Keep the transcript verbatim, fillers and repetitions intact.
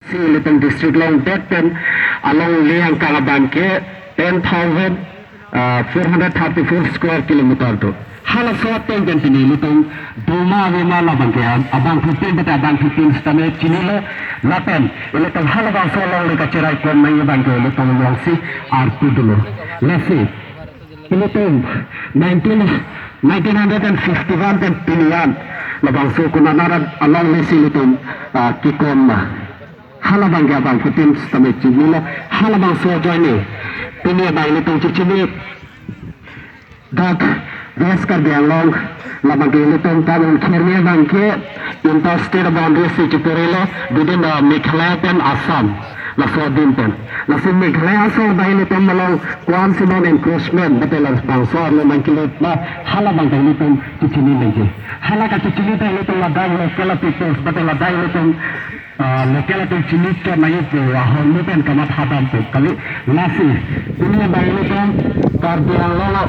Si ilitum district along det pen alongle angkang abang ke ten thousand four hundred thirty-four square kilometer do. Halaso ateng pen pini ilitum doma avema labang ke abangphutin bata abangphutin sitame chinilo lapen ilitum halabangso alongle kacheraikom nangji abang ke ilitum alongsi arpu dolo. Lasi ilitum nineteen, nineteen hundred and fifty-one pen pini an labangso konat arat alongle si ilitum, ah, kikom ma. Halabang ke abangphutin sitame chinilo, halabangso ajoine pini abang ilitum chichini. Dak West Karbi Anglong labang ke ilitum kamun kherni abang ke inter state boundary si chipurilo within the Meghalaya pen Assam, laso adin pen. Lasi Meghalaya aso abang ilitum along ko-an si non encroachment bate labangso arlo nangkelut ma, halabang ke ilitum chichini lagi. Hala kachichinitang ilitum ladak local peoples bate ladak ilitum, ah, local atum chinit ke nangji pu ahormu pen kamatha dampo kali. Lasi pini abang ilitum Karbi Anglong